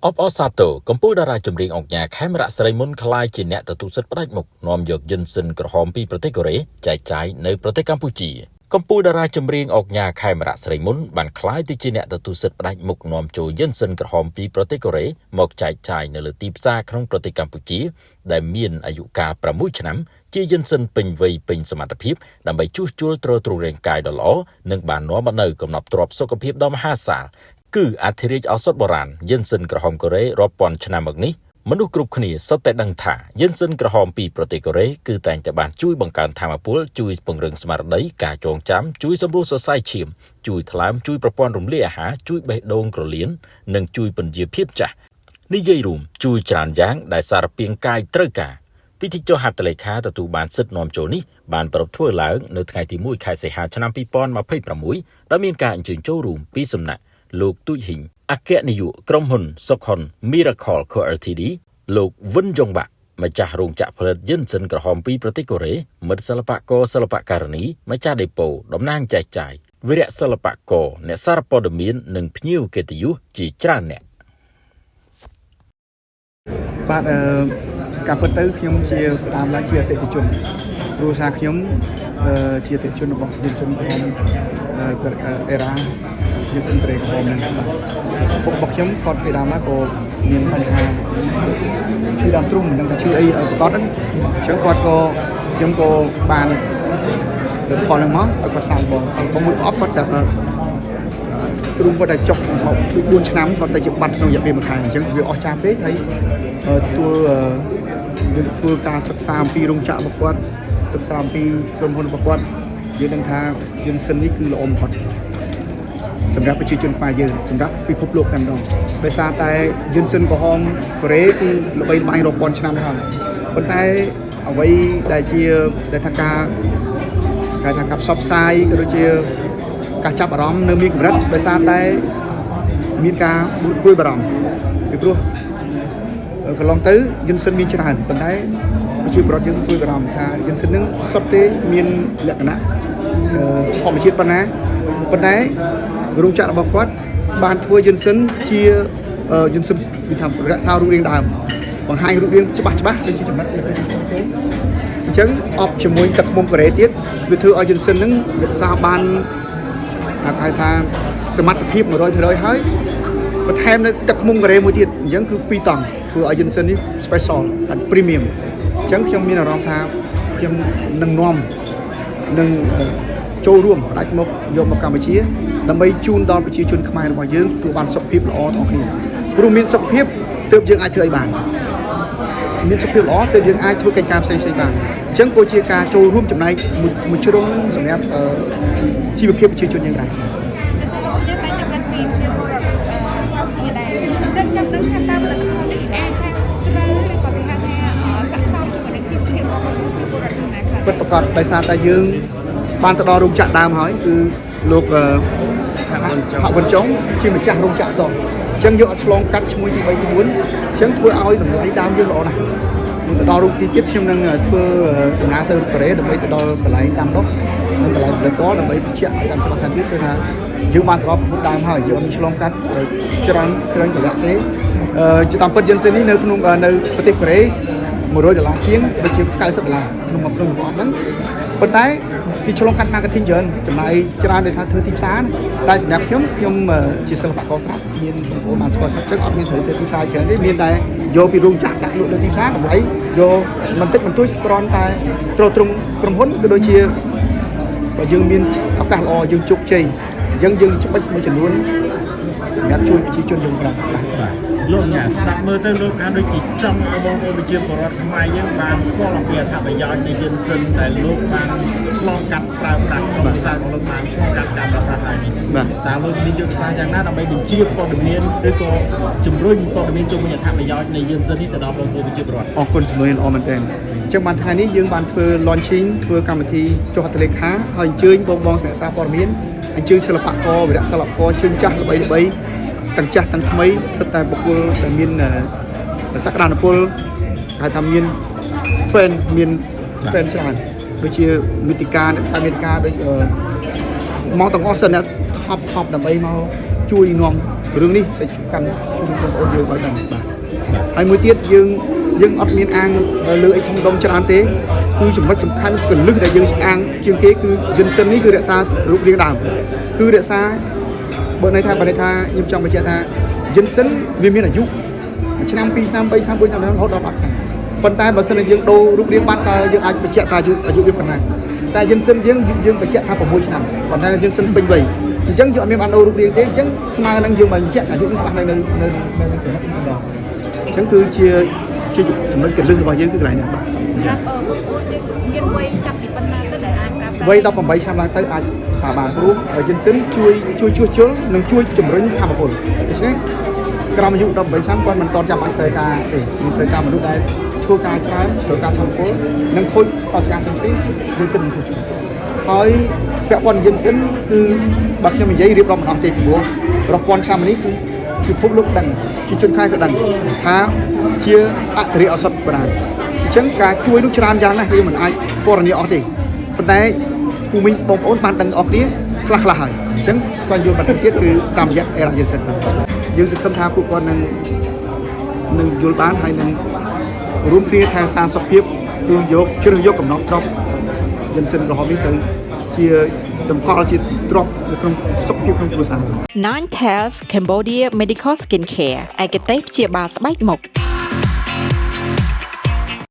អបអរសាទរកំពូលតារាចម្រៀងអង្គការខេមរៈស្រីមុនក្លាយជាអ្នកទទួលសិទ្ធិផ្ដាច់មុខនាំយកយិនសិនក្រហមពីប្រទេសកូរ៉េចែកចាយនៅប្រទេសកម្ពុជាកំពូលតារាចម្រៀងអង្គការខេមរៈស្រីមុនបានក្លាយទៅជាអ្នកទទួលសិទ្ធិផ្ដាច់មុខនាំចូលយិនសិនក្រហមពីប្រទេសកូរ៉េមកចែកចាយនៅលើទីផ្សារក្នុងប្រទេសកម្ពុជាដែលមានអាយុកាល6ឆ្នាំជាយិនសិនពេញវ័យពេញសមត្ថភាពដើម្បីជួសជុលទ្រទ្រង់រាងកាយដ៏ល្អនិងបាននាំមកនូវកំណប់ទ្រព្យសុខភាពដ៏មហាសាល គឺអធិរាជឱសថបុរាណយិនសិនក្រហមកូរ៉េរាប់ពាន់ឆ្នាំមកនេះមនុស្សគ្រប់គ្នាសុទ្ធតែដឹងថាយិនសិនក្រហមពីប្រទេសកូរ៉េគឺតែងតែបានជួយបង្កើនថាមពលជួយពង្រឹងស្មារតីការចងចាំជួយសម្រួលសរសៃឈាមជួយថ្លើមជួយប្រព័ន្ធរំលាយអាហារជួយបេះដូងក្រលៀននិងជួយពន្យាភាពចាស់និយាយរួមជួយច្រើនយ៉ាងដែលសារពាង្គកាយត្រូវការពិធីចុះហត្ថលេខាទទួលបានសិទ្ធិនាំចូលនេះបានប្រារព្ធធ្វើឡើងនៅថ្ងៃទី1ខែសីហាឆ្នាំ2026ដោយមានការអញ្ជើញចូលរួមពីសំណាក់ លោកទូចហ៊ីងអគ្គនាយកក្រុមហ៊ុនសុខុន Miracle Co Ltd លោកវិនយ៉ុងបាក់ម្ចាស់រោងចក្រផលិតយិនសិនក្រហមពីប្រទេសកូរ៉េមិត្តសិល្បករសិល្បករនីម្ចាស់ដេប៉ូតំណាងចែកចាយវីរៈសិល្បករអ្នកសារព័ត៌មាននិងភ្ញៀវកិត្តិយសជាច្រើនអ្នក បាទអឺការពិតទៅខ្ញុំជាដើមឡើយជាអតិថិជនគ្រួសារខ្ញុំអឺជាអតិថិជនរបស់យិនសិនក្រហមអឺអេរ៉ាយិនសិនក្រេក្រហមហ្នឹងបាទពុករបស់ខ្ញុំគាត់ពីដើមឡើយក៏មានបញ្ហាឈឺដើមទ្រូងមិនដឹងថាឈឺអីឲ្យប្រកបហ្នឹងអញ្ចឹងគាត់ក៏ខ្ញុំក៏បានទៅផលហ្នឹងមកឲ្យគាត់សាកល្បងសាកល្បងមួយប្រអប់គាត់ស្រាប់ថា ទ្រូងគាត់តែចុកមក4ឆ្នាំគាត់ទៅជាបាត់ក្នុងរយៈពេលមួយខែអញ្ចឹងវាអស់ចាស់ពេកហើយទទួលយើងធ្វើការសិក្សាអំពីរោងចក្ររបស់គាត់សិក្សាអំពីក្រុមហ៊ុនរបស់គាត់យើងដឹងថាយិនសិននេះគឺល្អបំផុតសម្រាប់ប្រជាជនខ្មែរយើងសម្រាប់ពិភពលោកតែម្ដងដោយសារតែយិនសិនក្រហមកូរ៉េគឺល្បីល្បាញរាប់ពាន់ឆ្នាំហើយប៉ុន្តែអ្វីដែលជាដែលថាការគេថាការផ្សព្វផ្សាយក៏ដូចជាការចាប់អារម្មណ៍នៅមានកម្រិតដោយសារតែមានការព្រួយបារម្ភពីព្រោះកន្លងទៅយិនសិនមានច្រើនប៉ុន្តែប្រជាពលរដ្ឋយើងព្រួយបារម្ភថាយិនសិននឹងសុទ្ធទេមានលក្ខណៈធម្មជាតិប៉ុណ្ណាប៉ុន្តែរោងចក្ររបស់គាត់បានធ្វើយិនសិនជាយិនសិនវាថារក្សារូបរាងដើមបង្ហាញរូបរាងច្បាស់ច្បាស់ដូចជាចំណិតនៅក្នុងទេអញ្ចឹងអបជាមួយទឹកឃ្មុំកូរ៉េទៀតវាធ្វើឲ្យយិនសិននឹងរក្សាបានហៅថាសមត្ថភាព100%ហើយបន្ថែមនៅទឹកឃ្មុំកូរ៉េមួយទៀតអញ្ចឹងគឺ2តង់ធ្វើឲ្យយិនសិននេះ special តែ premium អញ្ចឹងខ្ញុំមានអារម្មណ៍ថាខ្ញុំនឹងនាំនឹងចូលរួមផ្ដាច់មុខយកមកកម្ពុជាដើម្បីជូនដល់ប្រជាជនខ្មែររបស់យើងទទួលបានសុខភាពល្អទាំងអស់គ្នាព្រោះមានសុខភាពទើបយើងអាចធ្វើអីបានមានសុខភាពល្អទើបយើងអាចធ្វើកិច្ចការផ្សេងៗបានអញ្ចឹងក៏ជាការចូលរួមចំណែកមួយជ្រុងសម្រាប់ជីវភាពប្រជាជនយើងដែរ ដោយសារលោកយើងតែងតែគិតពីជាពលរដ្ឋកម្ពុជាដែរអញ្ចឹងចាំដឹងថាតើផលិតផលនេះអាចថាត្រូវឬក៏គេហៅថាស័ក្តិសមជាមួយនឹងជីវភាពរបស់ប្រជាពលរដ្ឋយ៉ាងណាខ្លះ ពិតប្រាកដដោយសារតែយើងបានទៅដល់រោងចក្រដើមហើយគឺលោកហាក់វិនចុងជាម្ចាស់រោងចក្រតអញ្ចឹងយើងអត់ឆ្លងកាត់ឈ្មោះទី3ទី4អញ្ចឹងធ្វើឲ្យតម្លៃដើមយើងល្អណាស់មុនទៅដល់រោងទីទៀតខ្ញុំនឹងធ្វើដំណើរទៅកូរ៉េដើម្បីទៅដល់កន្លែងដាំដុះនិងកន្លែងផលិតផលដើម្បីបញ្ជាក់ឲ្យតាមច្បាស់ថាទៀតគឺថាយើងបានទៅដល់ប្រភពដើមហើយយើងអត់មានឆ្លងកាត់ច្រើនច្រើនកលៈទេអឺតាមពិតយិនសេននេះនៅក្នុងនៅប្រទេសកូរ៉េ100ដុល្លារជាងដូចជា90ដុល្លារក្នុងមួយក្នុងប្រអប់ហ្នឹងប៉ុន្តែគេឆ្លងកាត់ marketing ច្រើនចំណាយច្រើនដោយថាធ្វើទីផ្សារណាតែសម្រាប់ខ្ញុំខ្ញុំជាសិល្បករស្រាប់មានបងប្អូនបានស្គាល់ស្រាប់ចឹងអត់មានត្រូវធ្វើទីផ្សារច្រើនទេមានតែយកពីរោងចក្រដាក់លក់លើទីផ្សារដើម្បីយកបន្តិចបន្តួចគ្រាន់តែទ្រទ្រង់ក្រុមហ៊ុនក៏ដូចជាបើយើងមានឱកាសល្អយើងជោគជ័យអញ្ចឹងយើងច្បិចមួយចំនួនសម្រាប់ជួយប្រជាជនយើងផងបាទ បាទលោកញ៉ាស្ដាប់មើលទៅលោកថាដូចជាចង់ឲ្យបងប្អូនប្រជាពលរដ្ឋខ្មែរយើងបានស្គាល់អំពីអត្ថប្រយោជន៍នៃយិនសិនដែលលោកបានឆ្លងកាត់ប្រើប្រាស់ក្នុងវិស័យរបស់លោកបានឆ្លងកាត់ការប្រើប្រាស់ហើយនេះ បាទ តើលោកមានយុទ្ធសាស្ត្រយ៉ាងណាដើម្បីបញ្ជ្រាបព័ត៌មានឬក៏ជំរុញព័ត៌មានជុំវិញអត្ថប្រយោជន៍នៃយិនសិននេះទៅដល់បងប្អូនប្រជាពលរដ្ឋ អរគុណជំនួយល្អមែនទែនអញ្ចឹងបានថ្ងៃនេះយើងបានធ្វើ launching ធ្វើកម្មវិធីចុះហត្ថលេខាហើយអញ្ជើញបងបងអ្នកសារព័ត៌មានអញ្ជើញសិល្បករវីរៈសិល្បករជើងចាស់ល្បីល្បីទាំងចាស់ទាំងថ្មីសុទ្ធតែបុគ្គលដែលមានសក្តានុពលហៅថាមាន fan មាន fan ច្រើនដូចជាមេតិកាអ្នកមេតិកាដូចមកទាំងអស់សិនអ្នកថប់ថប់ដើម្បីមកជួយនាំ រឿងនេះទៅកាន់បងប្អូនយើងឲ្យដឹងបាទហើយមួយទៀតយើងយើងអត់មានអាងលើអីធំដុំច្រើនទេគឺចំណុចសំខាន់កលឹះដែលយើងអាងជាងគេគឺយិនសិននេះគឺរក្សារូបរាងដើមគឺរក្សាបើន័យថាខ្ញុំចង់បញ្ជាក់ថាយិនសិនវាមានអាយុ1ឆ្នាំ2ឆ្នាំ3ឆ្នាំ4ឆ្នាំរហូតដល់10ឆ្នាំប៉ុន្តែបើសិនជាយើងដូររូបរាងបាត់តើយើងអាចបញ្ជាក់ថាអាយុវាប៉ុណ្ណាតែយិនសិនយើងយើងបញ្ជាក់ថា6ឆ្នាំប៉ុន្តែយិនសិនពេញវ័យអញ្ចឹងយើងអត់មានបានដូររូបរាងទេអញ្ចឹងស្មើនឹងយើងបញ្ជាក់អាយុនឹងច្បាស់នៅនៅនៅនៅចំណុចនេះម្ដងអញ្ចឹងគឺជាជាចំណុចកលឹះរបស់យើងគឺកន្លែងនេះបាទ សម្រាប់បងប្អូនយើងមានវ័យចាប់ពីប៉ុណ្ណាទៅដែលអាចប្រើប្រាស់ វ័យ18ឆ្នាំឡើងទៅអាចសាបានព្រោះយិនសិនជួយជួយជួសជុលនិងជួយជំរុញធម៌ពលដូច្នេះក្រោមអាយុ18ឆ្នាំគាត់មិនតន់ចាំបាច់ត្រូវការទេគឺត្រូវការមនុស្សដែលធ្វើការច្រើនត្រូវការធម៌ពលនិងខូចកោសិកាផ្សេងៗយិនសិននឹងជួសជុលហើយពាក់ព័ន្ធយិនសិនគឺបើខ្ញុំនិយាយរៀបរាប់មិនអស់ទេព្រោះរាប់ពាន់ឆ្នាំនេះគឺពិភពលោកដឹងជាជនខ្មែរក៏ដឹងថាជាអធិរិយឱសថបុរាណអញ្ចឹងការជួយនោះច្រើនយ៉ាងណាស់គឺមិនអាចពណ៌នាអស់ទេប៉ុន្តែ ពូមីងបងប្អូនបានដឹងអស់គ្នាខ្លះខ្លះហើយអញ្ចឹងស្វែងយល់បន្ថែមទៀតគឺតាមរយៈអេរ៉ាយិនសិនបាទយើងសង្ឃឹមថាពួកគាត់នឹងនឹងយល់បានហើយនឹងរួមគ្នាថែរក្សាសុខភាពគឺយកជ្រើសយកកំណត់ទ្រព្យយិនសិនក្រហមនេះទៅជាតម្កល់ជាទ្រព្យនៅក្នុងសុខភាពក្នុងគ្រួសារ Nine Tales Cambodia Medical Skincare ឯកទេសព្យាបាលស្បែកមុខ។